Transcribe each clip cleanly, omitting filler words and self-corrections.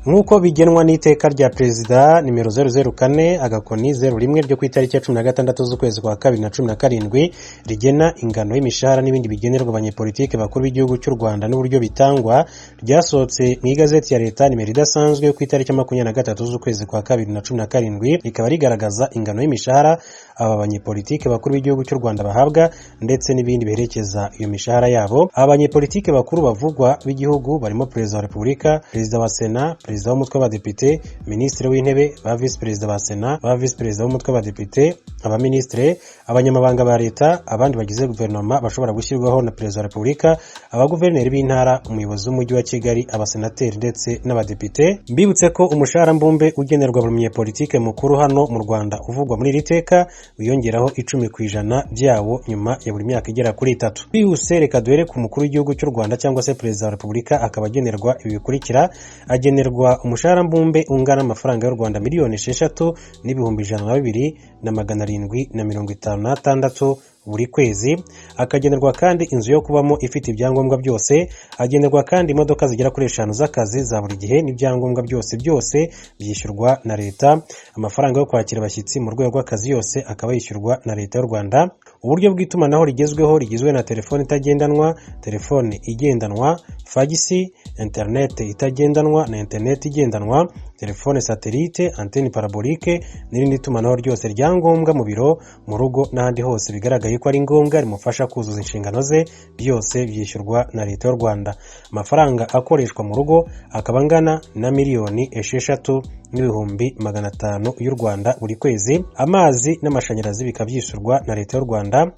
Nk'uko bigenwa n'iteka rya Perezida nimero 004-01 ryo ku itariki ya 16 z'ukwezi kwa kabiri na 17, rigena ingano y'imishahara n'ibindi bigenerwa abanyepolitike bakuru b'igihugu cy'u Rwanda n'uburyo bitangwa, ryasohotse mu igazeti ya Leta nimero idasanzwe yo ku itariki ya 23 z'ukwezi kwa kabiri na 17, rikaba rigaragaza ingano y'imishahara aba banyepolitike bakuru b'igihugu cy'u Rwanda bahabwa ndetse n'ibindi biherekeza iyo mishahara yabo. Aba banyepolitike bakuru bavugwa b'igihugu barimo Perezida wa Repubulika, Perezida wa Sena, Perezida w'umutwe w'Abadepite, Minisitiri w'Intebe, ba Visi Perezida ba Sena, ba Visi Perezida b'umutwe w'Abadepite, abaminisitiri, abanyamabanga ba Leta, abandi bagize guverinoma bashobora gushyirwaho na Perezida wa Repubulika, abaguverineri b'intara, umuyobozi w'Umujyi wa Kigali, abasenateri ndetse n'abadepite. Mbibutse ko umushahara mbumbe ugenerwa buri munyepolitike mukuru hano mu Rwanda uvugwa muri iri teka wiyongeraho 10% byawo nyuma ya buri myaka igera kuri 3. Bihuse, reka duhere ku mukuru w'igihugu cy'u Rwanda cyangwa se Perezida wa Repubulika, akaba agenerwa ibi bikurikira: agenerwa umushahara mbumbe ungana n'amafaranga y'u Rwanda 6,102,756 buri kwezi. Akagenerwa kandi inzu yo kubamo ifite ibyangombwa byose. Agenerwa kandi imodoka zigera kuri 5 z'akazi za buri gihe n'ibyangombwa byose, byose byishyurwa na Leta. Amafaranga yo kwakira abashyitsi mu rwego rw'akazi yose akaba yishyurwa na Leta y'u Rwanda. Uburyo bw'itumanaho rigezweho rigizwe na telefone itagendanwa, telefone igendanwa, fagisi, interineti itagendanwa na interineti igendanwa, telefone satelite, anteni parabolike n'irindi tumanaho ryose rya ngombwa mu biro, mu rugo n'ahandi hose bigaragaye ko ari ngombwa rimufasha kuzuza inshingano ze, byose byishyurwa na Leta y'u Rwanda. Amafaranga akoreshwa mu rugo akaba angana na 6,500,000 y'u Rwanda buri kwezi. Amazi n'amashanyarazi bikaba byishyurwa na Leta y'u Rwanda.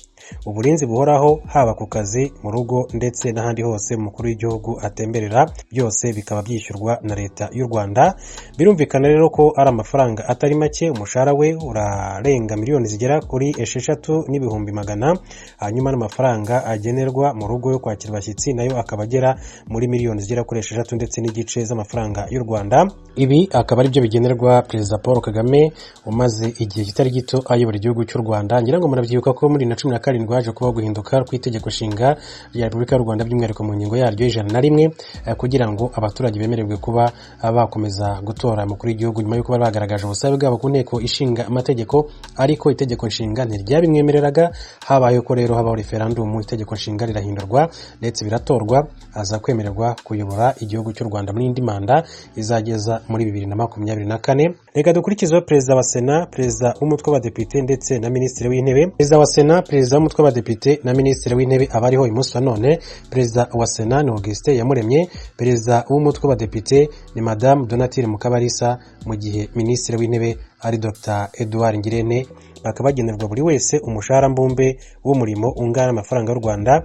Uburinzi buhoraho haba ku kazi, mu rugo ndetse n'ahandi hose umukuru w'igihugu atemberera, byose bikaba byishyurwa na Leta y'u Rwanda. Birumvikana rero ko ari amafaranga atari make. Umushahara we urarenga miliyoni zigera kuri 6,100,000, hanyuma n'amafaranga agenerwa mu rugo yo kwakira abashyitsi nayo akaba agera muri miliyoni zigera kuri 6 ndetse n'igice z'amafaranga y'u Rwanda. Ibi akaba ari byo bigenerwa Perezida Paul Kagame umaze igihe kitari gito ayobora igihugu cy'u Rwanda. Ngira ngo murabyibuka ko muri 2017 haje kubaho guhinduka kw'itegeko nshinga rya Repubulika y'u Rwanda, by'umwihariko mu ngingo yaryo 101, kugira ngo abaturage bemererwe kuba bakomeza gutora umukuru w'igihugu, nyuma y'uko bari bagaragaje ubusabe bwabo ku Nteko Ishinga Amategeko, ariko itegeko nshinga ntiryabimwemereraga. Habaye ko rero habaho referandumu, itegeko nshinga rirahindurwa ndetse biratorwa, aza kwemererwa kuyobora igihugu cy'u Rwanda muri indi manda izageza muri 2024. Reka dukurikizeho Perezida wa Sena, Perezida w'umutwe w'Abadepite ndetse na Minisitiri w'Intebe. Perezida wa Sena, Perezida w'umutwe w'Abadepite na Minisitiri w'Intebe abariho uyu munsi wa none: Perezida wa Sena ni Augustin Iyamuremye, Perezida w'umutwe w'Abadepite ni Madamu Donatille Mukabarisa, mu gihe Minisitiri w'Intebe ari Dr Edouard Ngirente. Bakaba bagenerwa buri wese umushahara mbumbe w'umurimo ungana n'amafaranga y'u Rwanda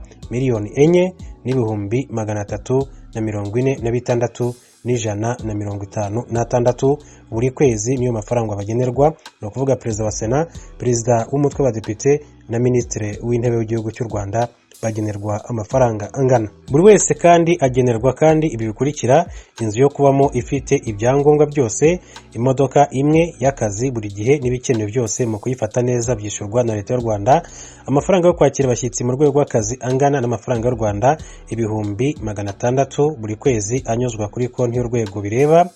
4,346,156 buri kwezi. Niyo mafaranga bagenerwa, ni ukuvuga Perezida wa Sena, Perezida w'umutwe w'Abadepite na Minisitiri w'Intebe w'igihugu cy'u Rwanda bagenerwa amafaranga angana. Buri wese kandi agenerwa kandi ibi bikurikira: inzu yo kubamo ifite ibyangombwa byose, imodoka imwe y'akazi buri gihe n'ibikenewe byose mu kuyifata neza byishyurwa na Leta y'u Rwanda, amafaranga yo kwakira abashyitsi mu rwego rw'akazi angana n'amafaranga y'u Rwanda 600,000 buri kwezi anyuzwa kuri konti y'urwego bireba,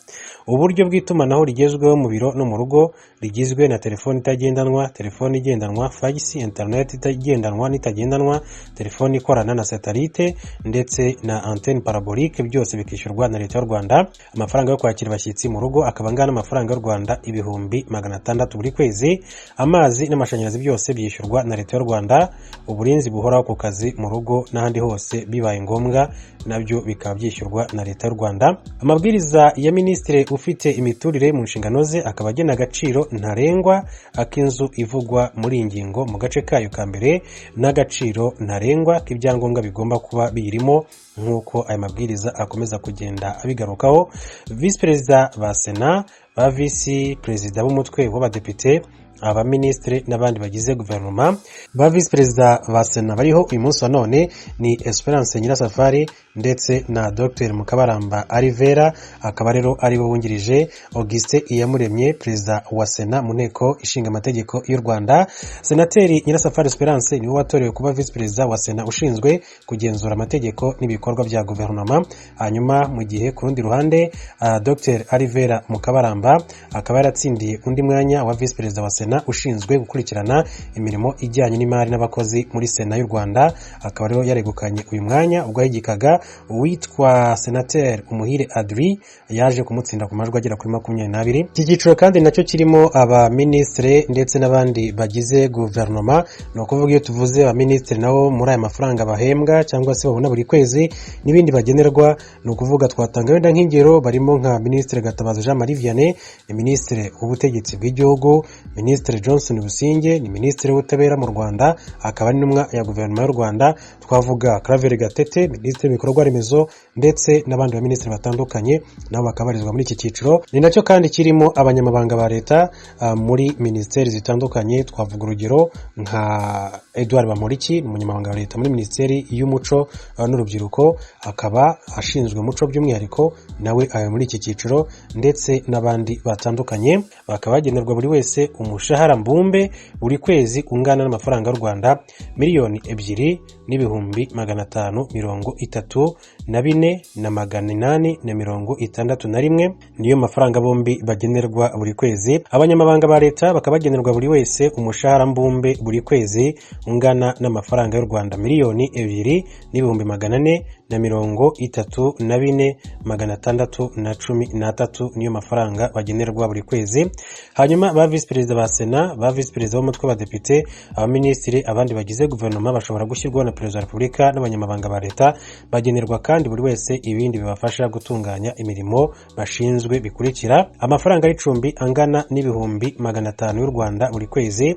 uburyo bw'itumanaho rigezweho mu biro no mu rugo rigizwe na telefone itagendanwa, telefone igendanwa, fagisi, interineti itagendanwa n'itagendanwa, telefone ikorana na satelite ndetse na antenne parabolike, byose bikishyurwa na Leta y'u Rwanda. Amafaranga yo kwakira abashyitsi mu rugo akaba angana n'amafaranga y'u Rwanda 600,000 buri kwezi. Amazi n'amashanyarazi byose byishyurwa na Leta y'u Rwanda. Uburinzi buhoraho ku kazi, mu rugo n'ahandi hose bibaye ngombwa nabyo bikaba byishyurwa na Leta y'u Rwanda. Amabwiriza ya Minisitiri ufite imiturire mu nshingano ze akaba agena agaciro ntarengwa ak'inzu ivugwa muri iyi ngingo mu gace kayo ka mbere n'agaciro ntarengwa k'ibyangombwa bigomba kuba biyirimo, nk'uko aya mabwiriza akomeza kugenda abigarukaho. Visi Perezida ba Sena, ba Visi Perezida b'umutwe w'Abadepite, Abaminisitiri n'abandi bagize guverinoma. Ba visi perezida ba Sena bariho uyu munsi wa none ni Esperance Nyirasafari ndetse na Dr Mukabaramba Alvera, akaba rero ari bo bungirije Augustin Iyamuremye, perezida wa Sena mu Nteko Ishinga Amategeko y'u Rwanda. Senateri Nyirasafari Esperance niwe watorewe kuba visi perezida wa Sena ushinzwe kugenzura amategeko n'ibikorwa bya guverinoma. Hanyuma mu gihe ku rundi ruhande Dr Alvera Mukabaramba akaba yaratsindiye undi mwanya wa visi perezida wa Sena ushinzwe gukurikirana imirimo ijyanye n'imari n'abakozi muri Sena y'u Rwanda. Akaba rero yaregukanye uyu mwanya ubwo yahigikaga uwitwa Senateri Umuhire Adri, yaje kumutsinda ku majwi agera kuri 22. Iki cyiciro kandi nacyo kirimo abaminisitiri ndetse n'abandi bagize guverinoma. Ni ukuvuga iyo tuvuze abaminisitiri nabo, muri aya mafaranga bahembwa cyangwa se babona buri kwezi n'ibindi bagenerwa, ni ukuvuga twatanga wenda nk'ingero barimo nka Minisitiri Gatabazi Jean Marie Vianney, ni Minisitiri w'Ubutegetsi bw'Igihugu; Minisitiri Johnson Busingye, ni Minisitiri w'Ubutabera mu Rwanda, akaba ari n'intumwa ya guverinoma y'u Rwanda; twavuga Claver Gatete, Minisitiri w'Ibikorwa Remezo, ndetse n'abandi baminisitiri batandukanye nabo bakabarizwa muri iki cyiciro. Ni nacyo kandi kirimo abanyamabanga ba leta muri minisiteri zitandukanye. Twavuga urugero nka Edouard Bamporiki, ni umunyamabanga wa leta muri Minisiteri y'Umuco n'Urubyiruko, akaba ashinzwe umuco by'umwihariko, nawe ari muri iki cyiciro, ndetse n'abandi batandukanye. Bakaba bagenerwa buri wese umushahara mbumbe buri kwezi ungana n'amafaranga y'u Rwanda 2,534,861, niyo mafaranga bombi bagenerwa buri kwezi. Abanyamabanga ba leta bakaba bagenerwa buri wese umushahara mbumbe buri kwezi ungana n'amafaranga y'u Rwanda 2,434,613, niyo mafaranga bagenerwa buri kwezi. Hanyuma ba visi perezida ba Sena, ba visi perezida b'umutwe w'abadepite, abaminisitiri, abandi bagize guverinoma bashobora gushyirwaho na Perezida wa Repubulika n'abanyamabanga ba leta bagenerwa kandi buri wese ibindi bibafasha gutunganya imirimo bashinzwe bikurikira: amafaranga y'icumbi angana n'500,000 y'u Rwanda buri kwezi,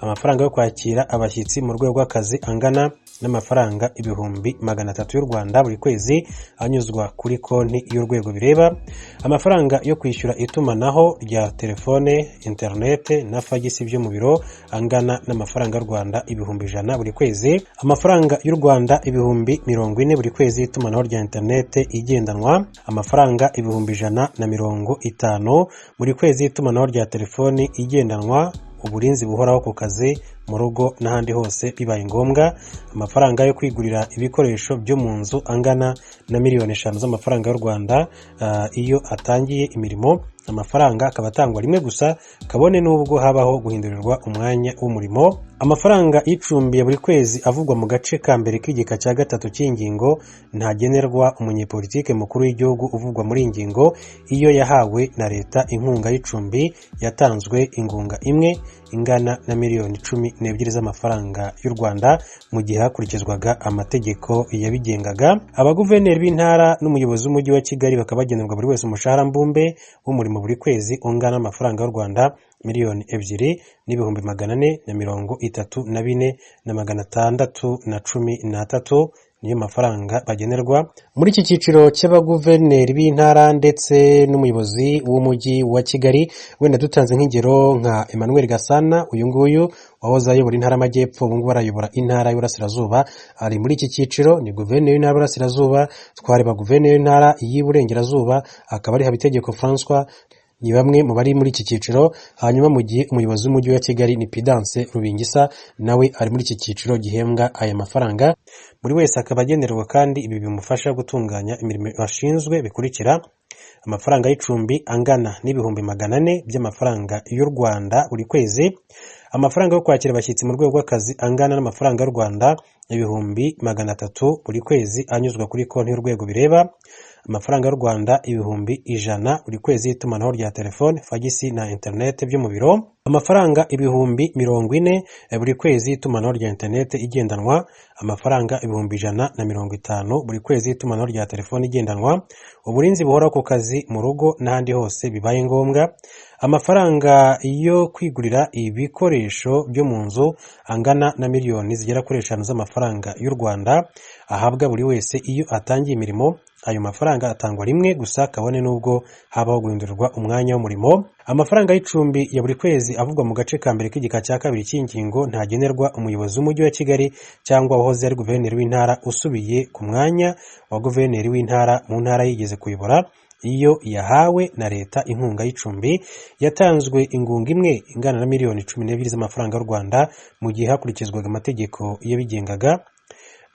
amafaranga yo kwakira abashyitsi mu rwego rw'akazi angana n'amafaranga 300,000 y'u Rwanda buri kwezi anyuzwa kuri konti y'urwego bireba, amafaranga yo kwishyura itumanaho rya telefone, interinete na fagisi byo mu biro angana n'amafaranga y'u Rwanda 100,000 buri kwezi, amafaranga y'u Rwanda 40,000 buri kwezi itumanaho rya interinete igendanwa, amafaranga 150,000 buri kwezi itumanaho rya telefoni igendanwa, uburinzi buhoraho ku kazi, mu rugo n'ahandi hose bibaye ngombwa, amafaranga yo kwigurira ibikoresho byo mu nzu angana na 5 miliyoni z'amafaranga y'u Rwanda iyo atangiye imirimo, amafaranga akaba atangwa rimwe gusa kabone n'ubwo habaho guhindurirwa umwanya w'umurimo. Amafaranga y'icumbi ya buri kwezi avugwa mu gace ka mbere k'igika cya gatatu cy'ingingo ntagenerwa umunyepolitike mukuru w'igihugu uvugwa muri iyi ngingo iyo yahawe na leta inkunga y'icumbi yatanzwe ingunga imwe ingana na 12 miliyoni z'amafaranga y'u Rwanda mu gihe hakurikizwaga amategeko yabigengaga. Abaguverineri b'intara n'umuyobozi w'umujyi wa Kigali bakaba bagenerwa buri wese umushahara mbumbe w'umurimo buri kwezi ungana n'amafaranga y'u Rwanda 2,434,613, niyo mafaranga bagenerwa muri iki cyiciro cy'abaguverineri b'intara ndetse n'umuyobozi w'umujyi wa Kigali. Wenda dutanze nk'ingero nka Emmanuel Gasana, uyu nguyu wahoze ayobora Intara y'Amajyepfo, ubu ngubu arayobora Intara y'Uburasirazuba, ari muri iki cyiciro, ni guverineri w'Intara y'Uburasirazuba. Twareba guverineri w'Intara y'Iburengerazuba, akaba ari Habitegeko Francois, ni bamwe mu bari muri iki cyiciro. Hanyuma mu gihe umuyobozi w'umujyi wa Kigali ni Pudence Rubingisa, nawe ari muri iki cyiciro gihembwa aya mafaranga. Buri wese akaba agenerwa kandi ibi bimufasha gutunganya imirimo bashinzwe bikurikira: amafaranga y'icumbi angana n'400,000 by'amafaranga y'u Rwanda buri kwezi, amafaranga yo kwakira abashyitsi mu rwego rw'akazi angana n'amafaranga y'u Rwanda 300,000 buri kwezi anyuzwa kuri konti y'urwego bireba, amafaranga y'u Rwanda 100,000 buri kwezi y'itumanaho rya telefone, fagisi na interineti byo mu biro, amafaranga 40,000 buri kwezi y'itumanaho rya interineti igendanwa, amafaranga 150,000 buri kwezi y'itumanaho rya telefone igendanwa, uburinzi buhoraho ku kazi, mu rugo n'ahandi hose bibaye ngombwa. Amafaranga yo kwigurira ibikoresho byo mu nzu angana na miliyoni zigera kuri 5 z'amafaranga y'u Rwanda ahabwa buri wese iyo atangiye imirimo. Ayo mafaranga atangwa rimwe gusa, kabone n'ubwo habaho guhindurirwa umwanya w'umurimo. Amafaranga y'icumbi ya buri kwezi avugwa mu gace ka mbere k'igika cya kabiri cy'ingingo ntagenerwa umuyobozi w'umujyi wa Kigali cyangwa wahoze ari guverineri w'intara usubiye ku mwanya wa guverineri w'intara mu ntara yigeze kuyobora, iyo yahawe na leta inkunga y'icumbi yatanzwe ingunga imwe ingana na miliyoni 12 z'amafaranga y'u Rwanda mu gihe hakurikizwaga amategeko yabigengaga.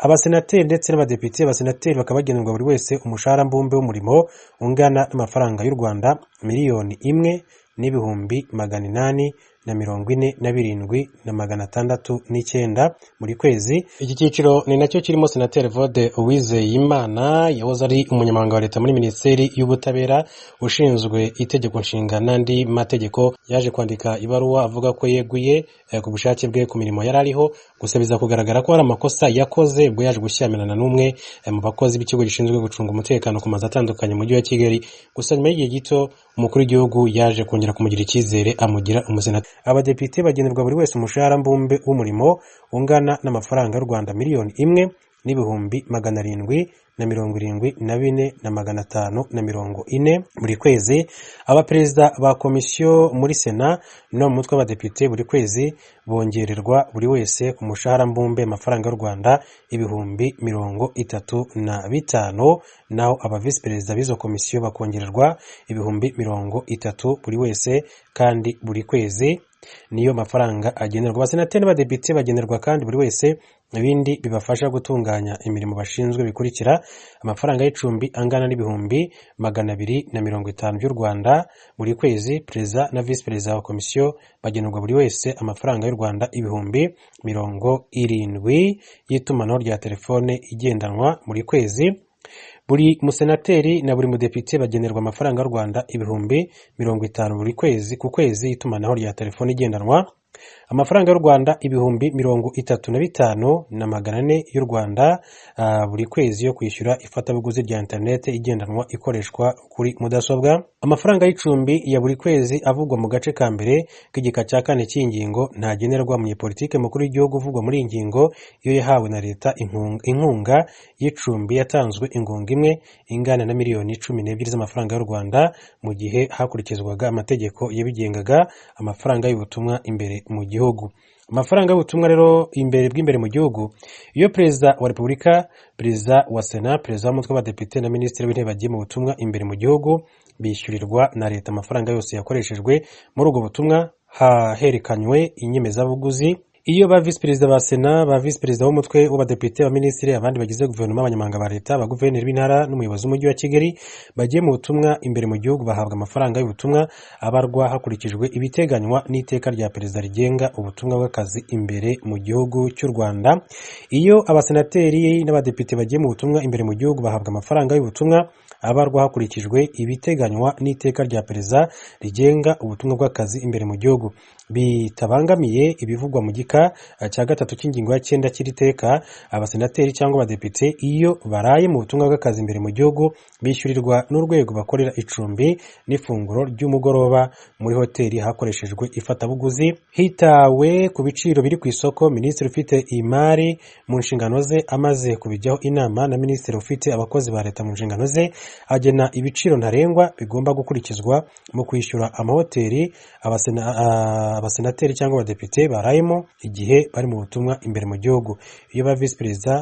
Abasenateri ndetse n'abadepite, abasenateri bakaba bagenerwa buri wese umushahara mbumbe w'umurimo ungana n'amafaranga y'u Rwanda 1,847,609 buri kwezi. Iki cyiciro ni nacyo kirimo Senateri Evode Uwizeyimana, yahoze ari umunyamabanga wa leta muri Minisiteri y'Ubutabera ushinzwe itegeko nshinga n'andi mategeko. Yaje kwandika ibaruwa avuga ko yeguye ku bushake bwe ku mirimo yari ariho, gusa biza kugaragara ko hari amakosa yakoze ubwo yaje gushyamirana n'umwe mu bakozi b'ikigo gishinzwe gucunga umutekano ku mazu atandukanye mu mujyi wa Kigali. Gusa nyuma y'igihe gito umukuru w'igihugu yaje kongera kumugira icyizere amugira umusenateri. Abadepite bagenerwa buri wese umushahara mbumbe w'umurimo ungana n'amafaranga y'u Rwanda 1,774,540 buri kwezi. Abaperezida ba komisiyo muri Sena no mu mutwe w'abadepite buri kwezi bongererwa buri wese ku mushahara mbumbe amafaranga y'u Rwanda 35,000, naho aba visi perezida b'izo komisiyo bakongererwa 30,000 buri wese kandi buri kwezi. Niyo mafaranga agenerwa abasenateri n'abadepite. Bagenerwa kandi buri wese ibindi bibafasha gutunganya imirimo bashinzwe bikurikira: amafaranga y'icumbi angana n'250,000 by'u Rwanda buri kwezi. Perezida na visi perezida wa komisiyo bagenerwa buri wese amafaranga y'u Rwanda 70,000 y'itumanaho rya telefone igendanwa buri kwezi. Buri musenateri na buri mudepite bagenerwa amafaranga y'u Rwanda 50,000 buri kwezi ku kwezi y'itumanaho rya telefone igendanwa. Amafaranga y'u Rwanda 35,400 y'u Rwanda buri kwezi yo kwishyura ifatabuguzi rya interineti igendanwa ikoreshwa kuri mudasobwa. Amafaranga y'icumbi ya buri kwezi avugwa mu gace ka mbere k'igika cya kane cy'ingingo ntagenerwa umunyepolitike mukuru w'igihugu uvugwa muri iyi ngingo iyo yahawe na leta inkunga y'icumbi yatanzwe ingunga imwe ingana na miliyoni 12 z'amafaranga y'u Rwanda mu gihe hakurikizwaga amategeko yabigengaga. Amafaranga y'ubutumwa imbere mu gihugu. Amafaranga y'ubutumwa rero imbere bw'imbere mu gihugu, iyo perezida wa repubulika, perezida wa sena, perezida w'umutwe w'abadepite na minisitiri w'intebe bagiye mu butumwa imbere mu gihugu, bishyurirwa na leta amafaranga yose yakoreshejwe muri ubwo butumwa haherekanywe inyemezabuguzi. Iyo ba visi perezida ba sena, ba visi perezida w'umutwe w'abadepite, abaminisitiri, abandi bagize guverinoma, abanyamabanga ba leta, abaguverineri b'intara n'umuyobozi w'umujyi wa Kigali bagiye mu butumwa imbere mu gihugu, bahabwa amafaranga y'ubutumwa abarwa hakurikijwe ibiteganywa n'iteka rya perezida rigenga ubutumwa bw'akazi imbere mu gihugu cy'u Rwanda. Iyo abasenateri n'abadepite bagiye mu butumwa imbere mu gihugu, bahabwa amafaranga y'ubutumwa abarwa hakurikijwe ibiteganywa n'iteka rya perezida rigenga ubutumwa bw'akazi imbere mu gihugu, bitabangamiye ibivugwa mu gika cya gatatu cy'ingingo ya 9 cy'iri teka. Abasenateri cyangwa abadepite iyo baraye mu butumwa bw'akazi imbere mu gihugu, bishyurirwa n'urwego bakorera icumbi n'ifunguro ry'umugoroba muri hoteli hakoreshejwe ifatabuguzi, hitawe ku biciro biri ku isoko. Minisitiri ufite imari mu nshingano ze amaze kubijyaho inama na minisitiri ufite abakozi ba leta mu nshingano ze, agena ibiciro ntarengwa bigomba gukurikizwa mu kwishyura amahoteli abasenateri cyangwa abadepite barayemo igihe bari mu butumwa imbere mu gihugu. Iyo ba visi perezida